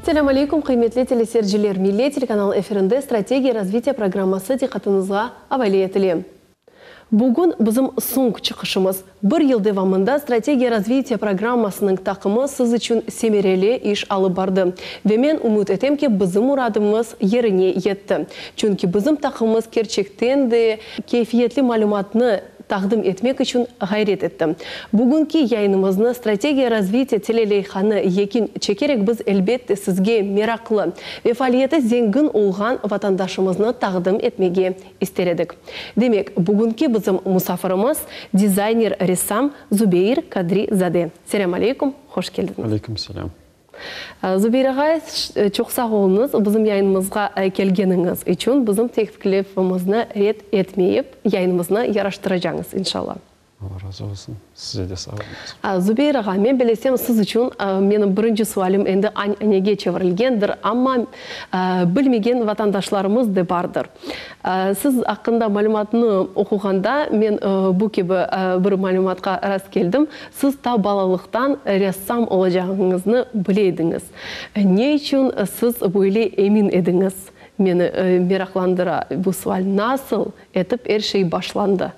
Selâm aleykum, qıymetli teleseyirciler! Millet telekanal efirinde Strategiya razvitiya programması diqqatıñızğa avale etile. Bugün bizim soñki çıqışımız. Bir yıl devamında Strategiya razvitiya programmasınıñ taqımı siz içün semereli iş alıp bardı. Ve men ümüt etem ki, bizim muradımız yerine yetti. Çünki bizim taqımımız kerçekten de keyfiyetli malümatnı taqdim etmek içün ğayret etti. Bugünki yayınımıznı Strategiya razvitiya teleleyhanı yekün çekerek biz elbette sizge meraqlı ve faaliyeti zengin olğan vatandaşımıznı taqdim etmege ister edik. Demek, bugünki bizim musafirimiz, dizayner, ressam Zubeyir Kadri-zade. Selâm aleykum, hoş keldiñiz. Aleyküm selâm. Zubeyir ağay, çoq sağ oluñız, bizim yayınımızğa kelgeniñiz içün, bizim teklifimizni red etmeyip, yayınımıznı yaraştıracañız, inşallah. Alla razı olsun. Size de sağ oluñız. Zubeyir ağa, men bilesem, siz içün menim birinci sualim endi anege çevirilgendir, amma bilmegen vatandaşlarımız da bardır. Siz aqqında malümatnı oquğanda, men bu kibi bir malümatqa rastkeldim, siz ta balalıqtan ressam olacağıñıznı bile ediñiz. Ne içün siz böyle emin ediñiz? Meni meraqlandıra bu sual. Nasıl etip er şey başlandı?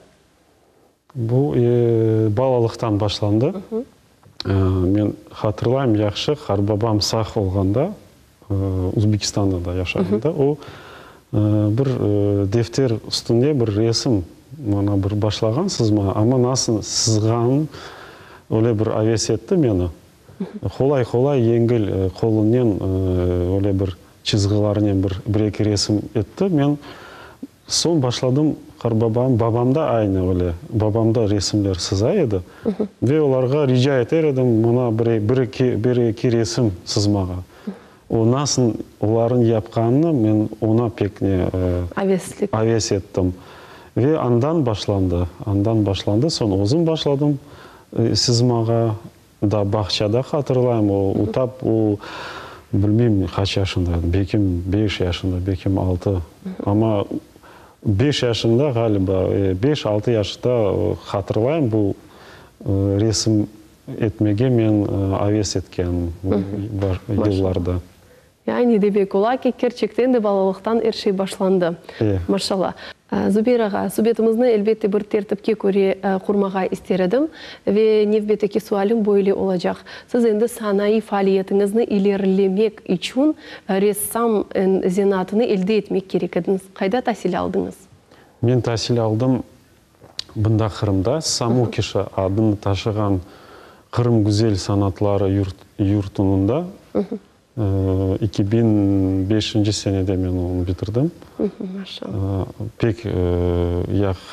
Bu balalıqtan başlandı. Men hatırlayım yahşı, qartbabam sağ olğanda, Uzbekistanda da yaşağanda, o, bir defter üstünde bir resim mana bir başlağan sızma, amma nasıl sızğanın öyle bir aves etti meni. Qolay-qolay, yengil qolunen öyle bir çizgilarnen bir-eki resim etti. Men Soñ başladım qarbabam, babam da aynı öyle, babam da resimler sıza edi ve olarğa rica eter edim mına bir-eki, bir-eki resim sızmağa. O nasıl olarnıñ yapqanını men oña pek ne, Aveslik. aves ettim. Ve andan başlandı, andan başlandı, soñ özüm başladım sızmağa, Da bağçada hatırlayım, o utap, o, bilmeyim, qaç yaşında edim, belkim beş yaşında, belkim altı. Amma beş yaşında ğaliba, beş, altı yaşta hatırlayım, bu resim etmege men aves etkenim yıllarda. Yani demek ola ki, kerçekten de balalıqtan er şey başlandı. Maşallah. Zubeyr ağa, subetimizni elbette bir tertipke köre qurmağa ister edim. Ve nevbetteki sualim böyle olacaq, siz endi sanaiy faaliyetiñizni ilerilemek içün ressam zenaatını elde etmek kerek ediñiz. Qayda tasil aldıñız? Men tasil aldım Bunda Qırımda Samokişa adını taşığan Qırım güzel sanatları yurtunında 2005-nci senede men onı bitirdim. Maşallah. Pek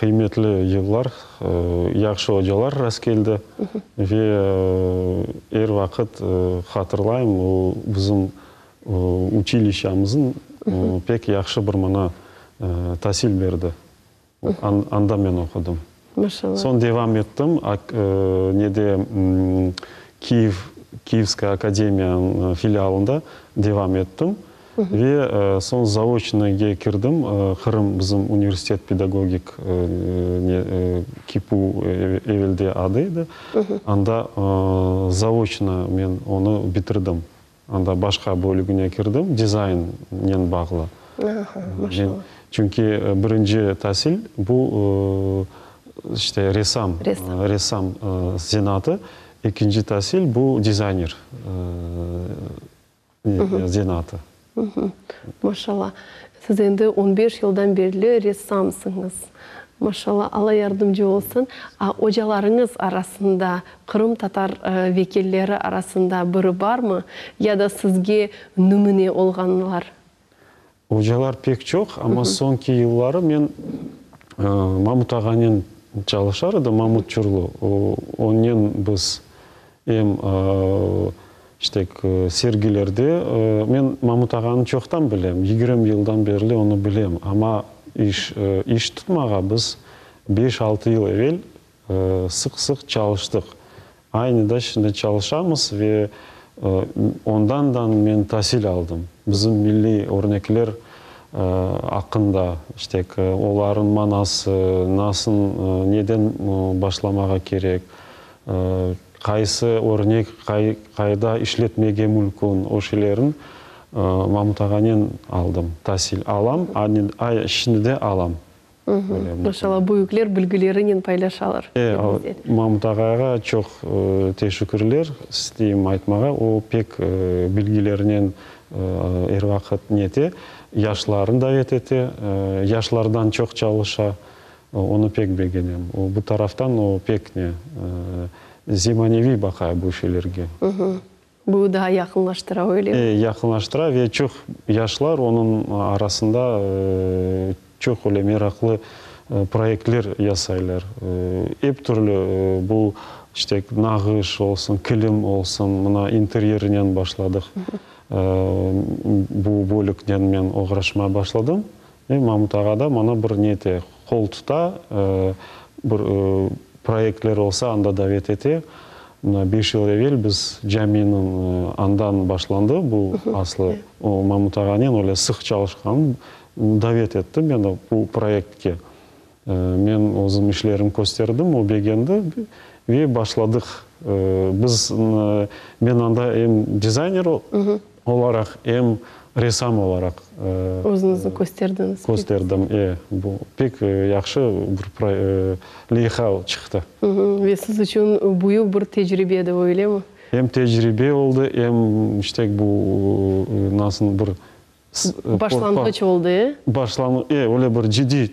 qıymetli yıllar, yahşı ocalar rastkeldi ve er vaqıt hatırlayım, o bizim uçilişşamıznıñ pek yahşı bir mana tasil berdi. Anda men oqudım. Maşallah. Soñ devam ettim, nede, Kiyev, Kiyevskaya akademiyanıñ filialında devam ettim. Ve soñ zaoçnoyge kirdim, Qırım bizim universitet pedagogik, ne, KİPU evelde adı edi. Anda zaoçno men onı bitirdim. Anda başqa bölügine kirdim, dizaynnen bağlı. Aha, maşallah. Çünki birinci tasil bu, işte, ressam, ressam zenaatı, ekinci tasil bu dizayner zenaatı. Maşallah. Siz endi on beş yıldan berli ressamsıñız. Maşallah, Alla yardımcı olsun. A ocalarıñız arasında Qırımtatar vekilleri arasında biri barmı ya da sizge nümüne olğanlar? Ocalar pek çoq, amma soñki yılları men Mamut ağanen çalışar edim, Mamut Çurlu. Onen biz em işte sergilerde, men Mamut ağanı çoqtan bilem, 20 yıldan berli onı bilem, amma iş iş tutmağa biz beş-altı yıl evel Sıq-sıq çalıştıq. Aynı da şimdi çalışamız ve ondan da men tasil aldım. Bizim milliy örnekler aqqında, işte, olarnıñ manası, nasıl, neden başlamağa kerek, qaysı örnek qayda işletmege mümkün, o şeylerni. Mamut ağanen aldım, tasil alam, şimdi de alam. Maşallah, büyükler bilgilerinen paylaşalar. E, Mamut ağayğa çoq teşekkürler isteyim aytmağa. O pek bilgilerinen er vaqıt nete, yaşlarnı davet ete, yaşlardan çoq çalışa. Onı pek begenem. O, bu taraftan o pek ne, zemaneviy baqa bu şeylerge. Bu daa yaqınlaştıra, öylemi? E, yaqınlaştıra ve çoq yaşlar onıñ arasında çoq öyle meraqlı proyektler yasaylar. Ep türlü bu, işte, nağış olsun, kilim olsun, mına interyernen başladıq. Bu bölüknen men oğraşmağa başladım. Ve Mamut ağa da maña bir nete qol tuta, bir proyektler olsa, anda davet ete. Mına beş yıl evel biz caminiñ andan başlandı bu aslı. O Mamut ağanen öyle sıq çalışqanım, davet etti meni bu proyektke. Men özüm işlerim kösterdim, o begendi ve başladıq. Biz, men anda em dizayner olaraq, em ressam olaraq. Özüñizni kösterdiñiz. Kösterdim, e. Bu pek yahşı bir leyha çıqtı. Ve siz içün büyük bir tecribe edi, öylemi? Em tecribe oldı, em işte bu nasıl bir Başlanğıç oldı, e? Başlan, e, öyle bir ciddiy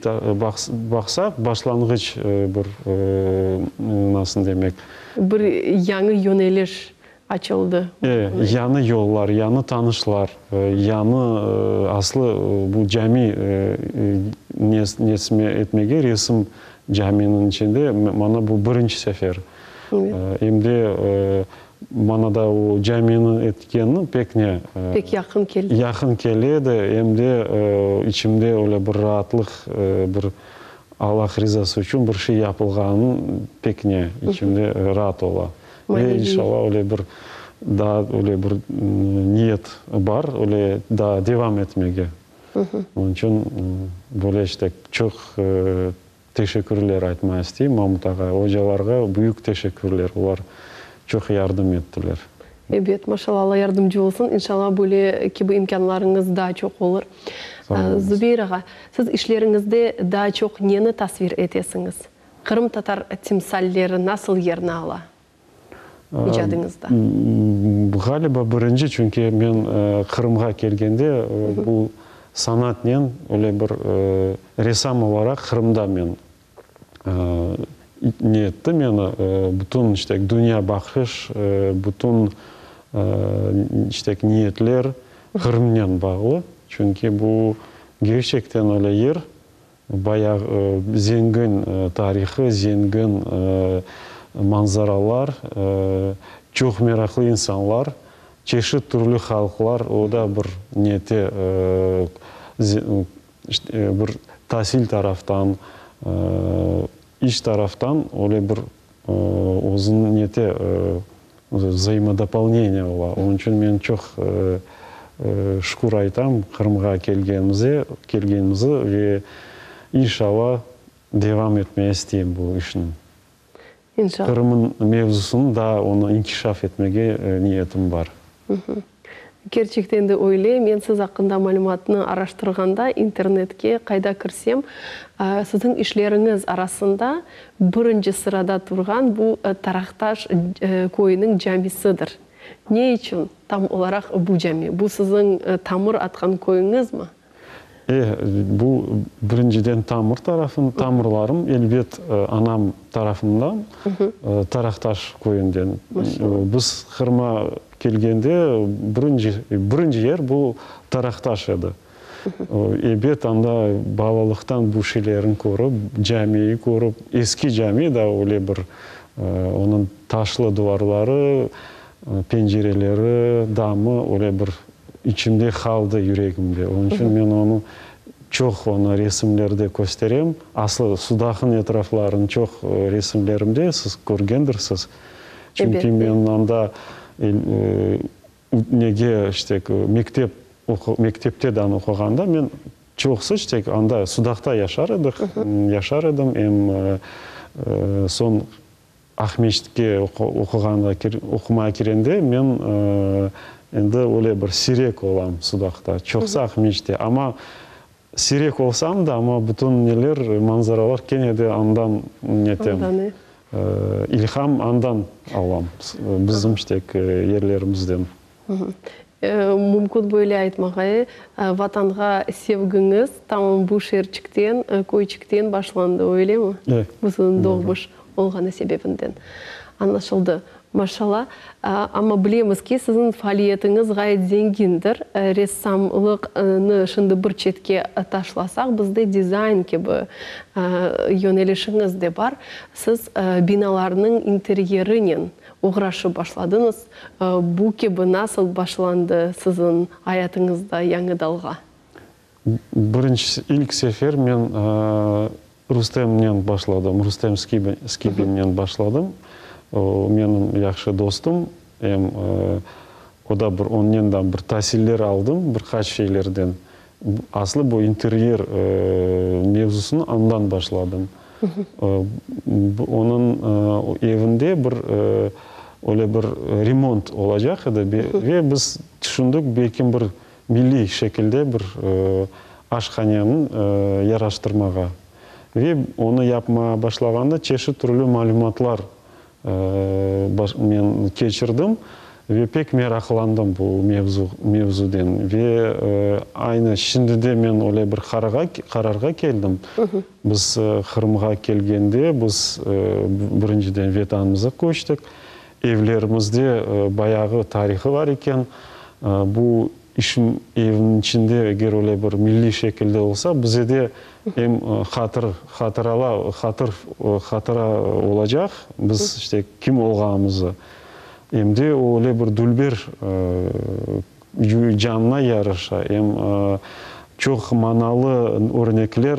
baqsaq, başlanğıç bir, nasıl demek. Bir yañı yöneliş açıldı. E, yañı yollar, yañı tanışlar, yañı, aslı bu cami nesme etmege, resim caminiñ içinde, mana bu birinci sefer. Em de Maña da o caminiñ etkeni pek ne. Pek yaqın keldi. Yaqın kele edi, em de içimde öyle bir raatlıq, bir Allah rizası içün bir şey yapılğanı pek ne, içimde raat ola. Ve inşallah öyle bir daa öyle bir niyet bar, öyle daa devam etmege. Onıñ içün böyle işte çoq Teşekkürler aytmağa isteyim Mamut ağa, ocalarğa büyük teşekkürler, olar çoq yardım ettiler. Ebet, maşallah, Alla yardımcı olsun, inşallah böyle kibi imkânlarıñız daa çoq olur. Zubeyir ağa, siz işleriñizde daa çoq neni tasvir etesiñiz? Qırımtatar timsalleri nasıl yerni ala icadıñızda? Ğaliba birinci, çünki men Qırımğa kelgende bu sanatnen öyle bir ressam olaraq Qırımda men ne etti meni, bütün işte dünya baqış, bütün işte niyetler Qırımnen bağlı. Çünki bu kerçekten öyle yer, Bayağı zengin tarihı, zengin manzaralar, çoq meraqlı insanlar, çeşit türlü halqlar, o da bir nete, bir tasil taraftan, iç taraftan öyle bir özüniñ nete, Vzaimodopolneniye ola. Onıñ içün men çoq şükür aytam Qırımğa kelgenimize, kelgenimizi ve inşallah devam etmeye isteyim bu işni. İnşallah. Qırımın mevzusını daa onı inkişaf etmege niyetim bar. Kerçekten de öyle. Men siz aqqında malümatnı araştırğanda, internetke qayda kirsem, siziñ işleriñiz arasında birinci sırada turğan bu Taraqtaş köyüniñ camisidir. Ne içün tam olaraq bu cami? Bu siziñ tamır atqan köyüñizmi? E, bu birinciden tamır tarafım, tamırlarım, elbet, anam tarafından, Taraqtaş köyünden. Biz Qırıma kelgende birinci, birinci yer bu Taraqtaş edi. Ebet, anda balalıqtan bu şeylerni körip, camiyi körip, eski cami da öyle bir, onıñ taşlı duvarları, pencereleri, damı öyle bir İçimde qaldı, yüregimde. Onıñ içün men onı çoq onı resimlerde kösterem. Aslı Sudaqnıñ etraflarını çoq resimlerimde siz körgendirsiz. Çünki men anda nege işte mektep mektepte dan oquğanda men çoqusı işte anda Sudaqta yaşar edik, yaşar edim. Em soñ Aqmescitke oquğanda, oqumağa kirende men. Endi öyle bir siyrek olam Sudaqta, çoqsa Aqmescitte. Amma siyrek olsam da, amma bütün neler, manzaralar kene de andan netem, ilham andan alam, bizim işte yerlerimizden. Mümkün böyle aytmağa, e, Vatanğa sevgiñiz tamam bu şeerçikten, köyçikten başlandı, öylemi? E. Bu siziñ doğmuş olğanı sebebinden. Añlaşıldı. Maşalla. Amma bilemiz ki, siziñ faaliyetiñiz ğayet zengindir. Ressamlıqnı şimdi bir çetke taşlasaq, bizde dizayn kibi yönelişiñiz de bar. Siz binalarnıñ interyerinen oğraşıp başladıñız. Bu kibi nasıl başlandı siziñ ayatıñızda yañı dalğa? Birinci, ilk sefer men Rustemnen başladım, Rustem Skibinnen başladım. O, menim yahşı dostum, em o da bir, onnen da bir tasiller aldım bir qaç şeylerden. Aslı bu interyer mevzusını andan başladım. Onıñ evinde bir öyle bir remont olacaq edi ve biz tüşündik, belkim bir milliy şekilde bir aşhaneni yaraştırmağa. Ve onı yapmağa başlağanda çeşit türlü malümatlar men keçirdim ve pek meraqlandım bu mevzuden. Ve aynı şimdi de men öyle bir qararğa keldim. Biz Qırımğa kelgende, biz birinciden Vetanımıza köçtik. Evlerimizde bayağı tarihı bar eken. Bu işim evniñ içinde eger öyle bir milliy şekilde olsa, bize de em hatır, hatırala, hatır, hatıra olacaq, biz işte kim olğanımızı, em de o öyle bir dülber canına yaraşa, em çoq manalı örnekler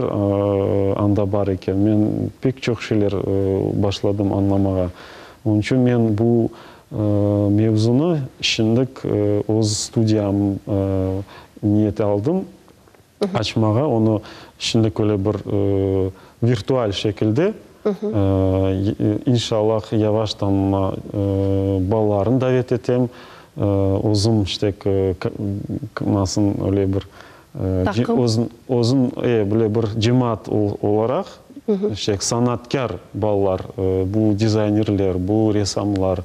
anda bar eken. Men pek çoq şeyler başladım añlamağa. Onıñ içün men bu mevzunı şimdik öz studiyam niyet aldım açmağa. Onı şimdik öyle bir virtual şekilde, inşallah, yavaştan balalarnı davet etem. Özüm işte nasıl öyle bir özüm böyle bir cemaat olaraq, işte sanatkâr balalar, bu dizaynerler, bu ressamlar,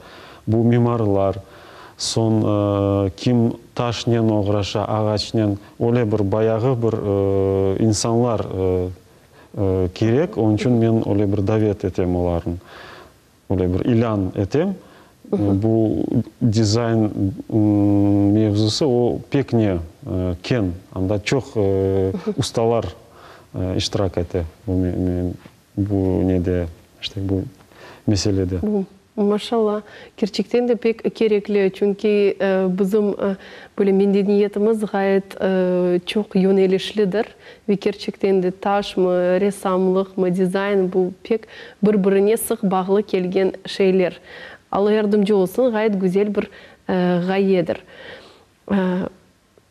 bu mimarlar, soñ kim taşnen oğraşa, ağaçnen, öyle bir bayağı bir insanlar kerek, onıñ içün men öyle bir davet etem olarnı. Öyle bir ilân etem. Bu dizayn mevzusı o pek ne keñ, anda çoq ustalar iştirak ete bu bu nede, işte bu meselede. Maşallah, kerçekten de pek kerekli, çünki bizim böyle medeniyetimiz ğayet çoq yönelişlidir ve kerçekten de taşmı, ressamlıqmı, dizayn bu pek bir-birine sıq bağlı kelgen şeyler. Alla yardımcı olsun, ğayet güzel bir ğayedir.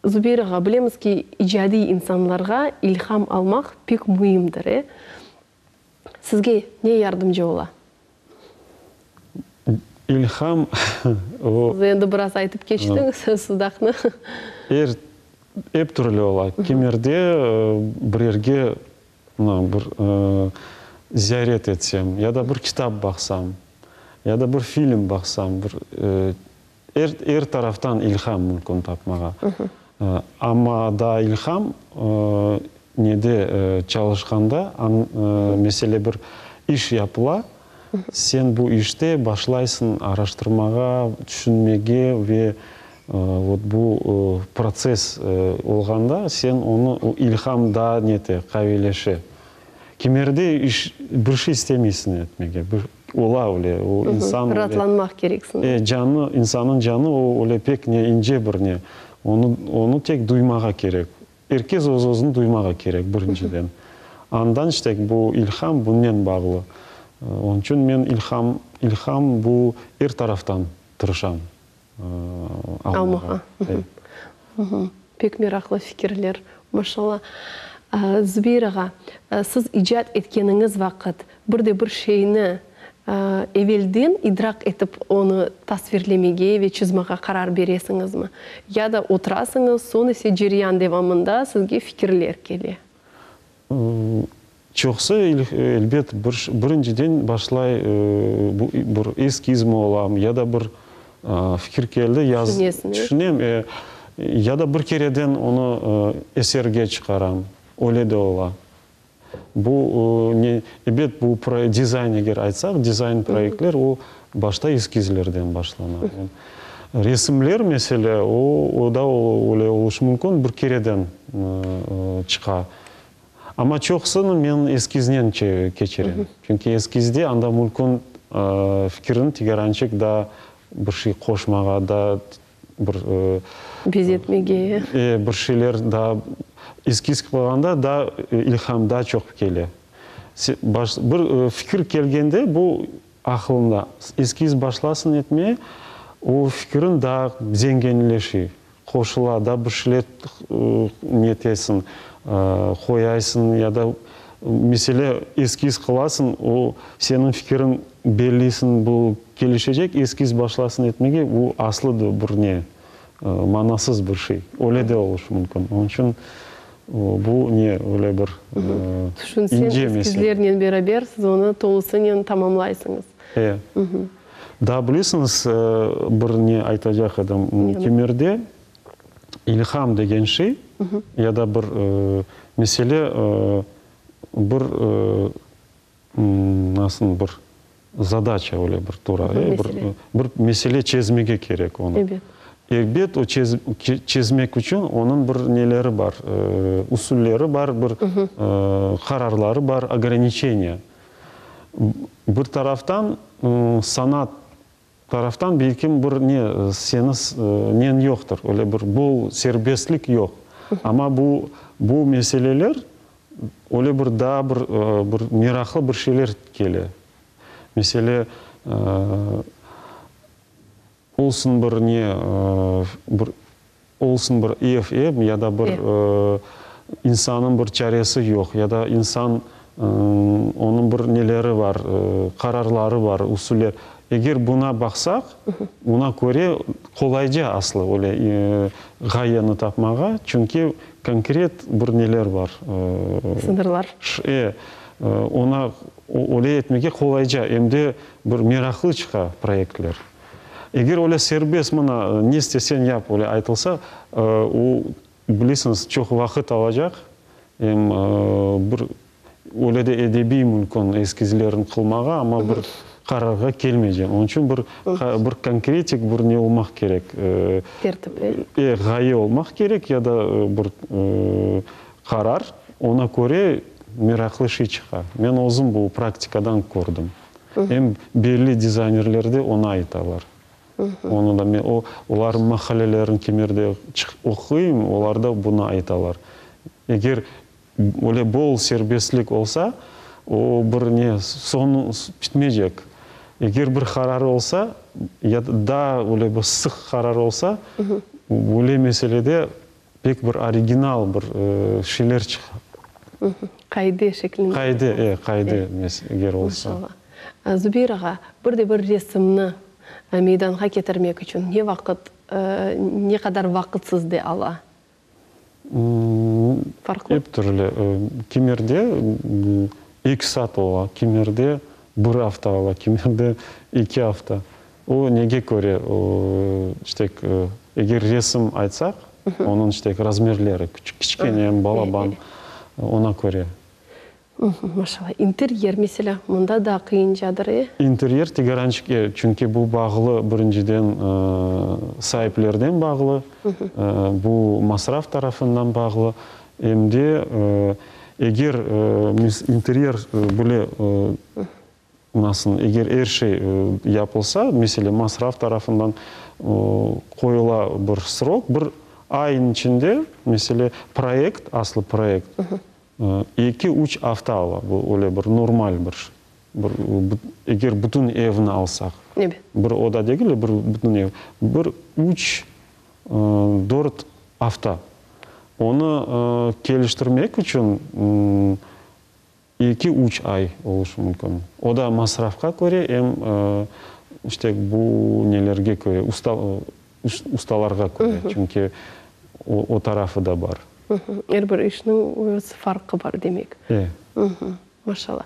Zubeyr ağa, bilemiz ki, icadiy insanlarğa ilham almaq pek müimdir, e? Sizge ne yardımcı ola? İlham, o. Siz endi biraz aytıp keçtiñiz Sudaqnı. Er, ep türlü ola. Kimerde birerge, mına, bir ziyaret etsem, ya da bir kitap baqsam, ya da bir film baqsam, bir Er, er taraftan ilham mümkün tapmağa. Amma daa ilham nede çalışqanda, mesele bir iş yapıla, sen bu işte başlaysıñ araştırmağa, tüşünmege ve vot bu protsess olğanda sen onı, ilham daa nete, qaviyleşe. Kimerde iş, bir şey istemeysiñ etmege, bir ola öyle, o insan öyle. Raatlanmaq kereksiñ. E, canı, insannıñ canı o öyle pek ne, ince bir ne, onı, onı tek duymağa kerek. Er kes öz-özüni duymağa kerek, birinciden. Andan işte bu ilham bunnen bağlı. Onıñ içün men ilham, ilham bu er taraftan tırışam almağa. Pek meraqlı fikirler, maşallah. Zubeyir ağa, siz icat etkeniñiz vaqıt bir de bir şeyni. Evelden idraq etip onı tasvirlemege ve çızmağa qarar beresiñizmi? Ya da oturasıñız, soñ ise ceryan devamında sizge fikirler kele? Çoqsı, elbet, bir birinciden başlay, bu bir eskizmi ola, ya da bir fikir keldi, yaz, tüşünem, ya da bir kereden onı eserge çıqaram, öyle de ola. Bu, ne, ebet, bu dizayn eger aytsaq, dizayn proyektler, o, başta eskizlerden başlana. Resimler, meselâ, o, o da öyle oluşı mümkün, bir kereden çıqa. Amma çoqusını men eskiznen keçirem. Çünki eskizde anda mümkün fikirini tigerançik daa bir şey qoşmağa, daa bir Bezetmege. E, bir şeyler daa eskiz qılğanda daa ilham daa çoq kele. Baş, bir fikir kelgende bu aqılında eskiz başlasın etmeye, o fikirin daa zenginleşi, qoşula, daa bir şeyler netesin, qoyaysın ya da mesele eskiz qılasın, o seniñ fikiriñ belliysiñ bu kelişecek, eskiz başlasın etmege, bu aslı da bir ne, manasız bir şey. Öyle de oluşı mümkün. Onıñ içün bu ne, öyle bir Tüşünsen, ince mesele. Eskizlernen beraber siz onı tolusınen tamamlaysıñız. E. Daa bilesiñiz, bir ne aytacaq edim, kimerde İlham degen şey ya da bir mesele, bir nasıl bir zadaça öyle bir tura, bir mesele çezmege kerek onı. Elbet, o çezmek içün onıñ bir neleri bar, usulleri bar, bir qararları bar, ograniçeniya. Bir taraftan sanat Taraftan belkim bir ne, seni neñ yoqtır, öyle bir bol serbestlik yoq. Amma bu, bu meseleler öyle bir daa bir, bir meraqlı bir şeyler kele. Mesele, olsun bir ne, bir Olsun bir ev, ev ya da bir insannıñ bir çaresi yoq, ya da insan onıñ bir neleri bar, qararları bar, usuller. Eger buna baqsaq, buna köre qolayca aslı öyle ğayeni tapmağa, çünki konkret bir neler bar. Sınırlar. E, ona öyle etmege qolayca, em de bir meraqlı çıqa proyektler. Eger öyle serbest, mına, ne istesen yap, öyle aytılsa, o, bilesiñiz, çoq vaqıt alacaq, em bir öyle de edebiy mümkün eskizlerini qılmağa, amma bir qararğa kelmeycek. Onıñ içün bir, bir konkretik bir ne olmaq kerek. Tertip, e? E, ğaye olmaq kerek ya da bir qarar, ona köre meraqlı şey çıqa. Men özüm bu praktikadan kördim. Em belli dizaynerler de onı aytalar. Onı da men, o, olarnıñ maqalelerini kimerde oquyım, olar da bunı aytalar. Eger öyle bol serbestlik olsa, o bir ne, soñu bitmeycek. Eger bir qarar olsa, ya da daa öyle bir sıq qarar olsa, öyle meselede Pek bir original bir şeyler çıqa. Qaide şeklinde. Qaide, e, qaide eger olsa. Maşallah. Zubir ağa, bir de bir resimni meydanğa ketirmek içün ne vaqıt, ne qadar vaqıt sizde ala? Farqlı. Ep türlü. Kimerde eki saat ola, kimerde bir afta ola, kimerde eki afta. O nege köre, işte, eger resim aytsaq, onıñ, işte, razmerleri, kiçkene, balaban, ona köre. Maşallah. İnteryer, meselâ, mında da qıyıncadır, e? İnteryer tigerançik, e, çünki bu bağlı, birinciden, saiplerden bağlı, bu masraf tarafından bağlı, em de, eger interyer bile Nasıl, eger er şey yapılsa, mesele, masraf tarafından qoyula bir srok, bir ayın içinde, mesele, proyekt, aslı proyekt, eki, üç afta ala, bu öyle bir normal bir, bir, eger bütün evni alsaq, bir oda degil de, bir bütün ev, bir üç, dört afta. Onı keliştirmek içün. Eki-üç ay oluşı mümkün. O da masrafqa köre, em, işte, bu nelerge köre, usta, ustalarğa köre, çünki o tarafı da bar. Er bir işniñ öz farqı bar, demek. E. Maşallah.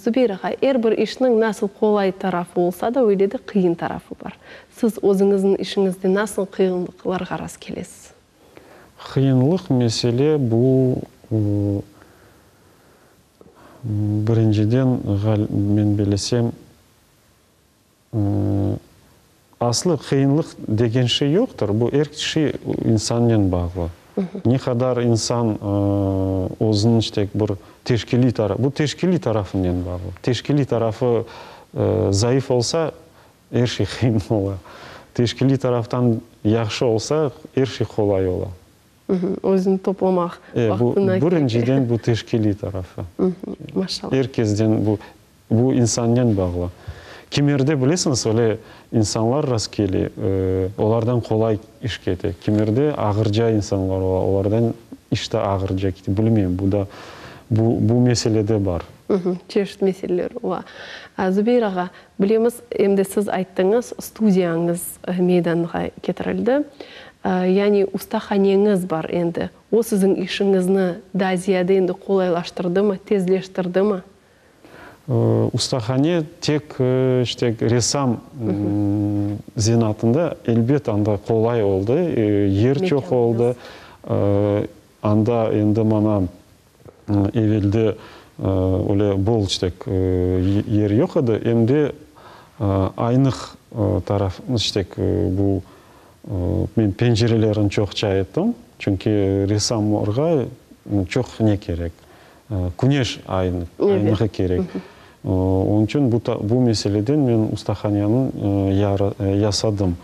Zubeyr ağa, er bir işniñ nasıl qolay tarafı olsa da, öyle de qıyın tarafı bar. Siz özüñizniñ işiñizde nasıl qıyınlıqlarğa rast kelesiz? Qıyınlıq mesele bu, birinciden, men belesem, aslı qıyınlıq degen şey yoqtır, bu er şey insannen bağlı. Ne qadar insan özüniñ işte bir teşkiliy tarafı, bu teşkiliy tarafınen bağlı. Teşkiliy tarafı zayıf olsa, Er şey qıyın ola. Teşkiliy taraftan yahşı olsa, er şey qolay ola. Özüni toplamaq vaqtına bu, birinciden bu teşkiliy tarafı. Maşallah. Er kezden bu, bu insannen bağlı. Kimerde, bilesiñiz, öyle insanlar rastkele, olardan qolay iş kete. Kimerde ağırca insanlar ola, olardan iş de ağırca kete. Bilmeyim, bu da, bu, bu mesele de bar. Çeşit meseleler ola. Zubeyr ağa, Bilemiz, em de siz ayttıñız, studiyañız meydanğa ketirildi. Yani ustahaneñiz bar endi. O siziñ işiñizni daa ziyade endi qolaylaştırdımı, tezleştirdimi? Ustahane tek, işte, ressam zenaatında, elbet, anda qolay oldı, yer çoq oldı. Anda endi mana Evelde öyle bol işte yer yoq edi, em de aynıq taraf, işte bu men pencerelerini çoqça ettim, çünki ressamlarğa çoq ne kerek, küneş aynığı kerek. Onıñ içün bu meseleden men ustahaneni yasadım.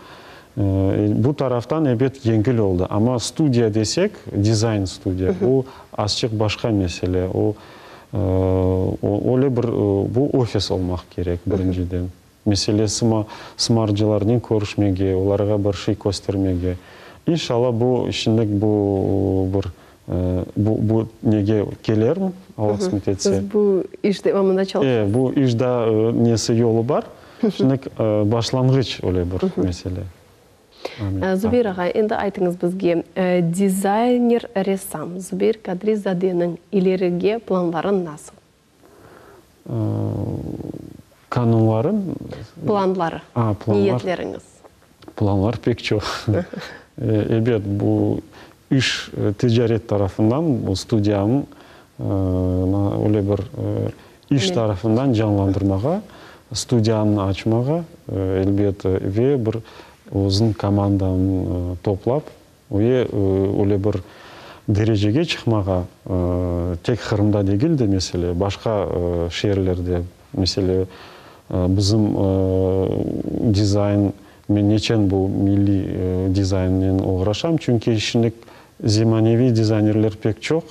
Bu taraftan, ebet, yengil oldı. Amma studiya desek, dizayn studiya, bu azçıq başqa mesele. O, öyle bir, bu ofis olmaq kerek, birinciden. Mesele sımarcılarnen körüşmege, olarğa bir şey köstermege. İnşallah, bu şimdilik bu bir Bu, bu nege kelermi, Alla qısmet etse. Siz bu iş devamında çalışasız. E, bu iş daa nesi yolu bar. Şimdi başlanğıç öyle bir mesele. Zubeyr ağa, endi aytıñız bizge, dizayner ressam Zubeyr Kadri-zadeniñ ilerige planları nasıl? Qanunları? Planları, niyetleriñiz. Planlar pek çoq. Ebet, bu iş ticaret tarafından, bu studiyamnıñ öyle bir iş tarafından canlandırmağa, studiyanı açmağa, elbet, ve bir özüniñ komandamnı toplap, Ve öyle bir derecege çıqmağa, tek Qırımda degil de mesele, başqa şeerlerde, mesele, bizim dizayn, men neçün bu milliy dizaynnen oğraşam, çünki şimdi zemaneviy dizaynerler pek çoq,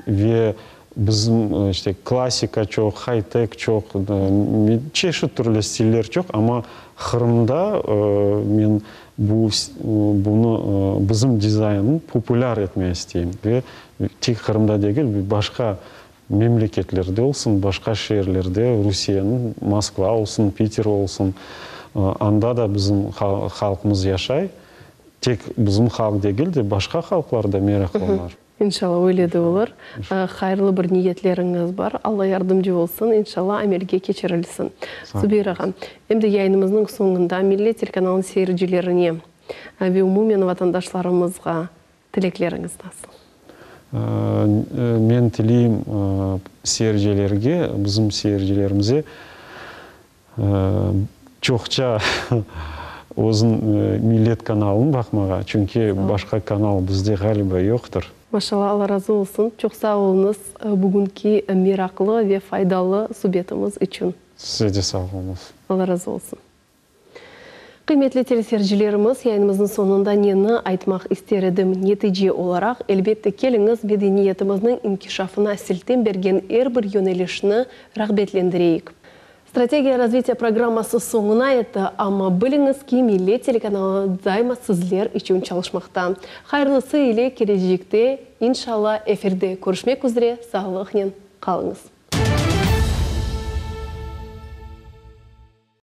ve bizim işte klassika çoq, hay-tek çoq, çeşit türlü stiller çoq, amma Qırımda men bu bunı bizim dizaynnı populâr etmege isteyim. Ve tek Qırımda degil, başqa memleketlerde olsun, başqa şeerlerde, Rusiyeniñ, Moskva olsun, Piter olsun, anda da bizim halqımız yaşay. Tek bizim halq degil de, başqa halqlar da meraqlanar. İnşallah, öyle de olur. Hayırlı bir niyetleriñiz bar. Alla yardımcı olsun, inşallah amelge keçirilsin. Zubeyr ağa, em de yayınımıznıñ soñunda Millet telekanalınıñ seyircilerine ve umumen vatandaşlarımızğa tilekleriñiz nasıl? Men tileyim seyircilerge, bizim seyircilerimize Çoqça özün Millet kanalını baqmağa, çünki başqa kanal bizde ğaliba yoqtır. Maşallah, Alla razı olsun. Çoq sağ oluñız bugünki meraqlı ve faydalı subetimiz içün. Size de sağ oluñız. Alla razı olsun. Qıymetli teleseyircilerimiz, yayınımıznıñ soñunda neni aytmaq ister edim? Netice olaraq, elbette, keliñiz medeniyetimizniñ inkişafına siltem bergen er bir yönelişni rağbetlendireyik. Strategiya razvitiya programması soñuna yetti, amma biliñiz ki, Millet telekanalı daima sizler içün çalışmaqta. Hayırlısı ile kelecekte, inşalla, efirde körüşmek üzre, sağlıqnen qalıñız.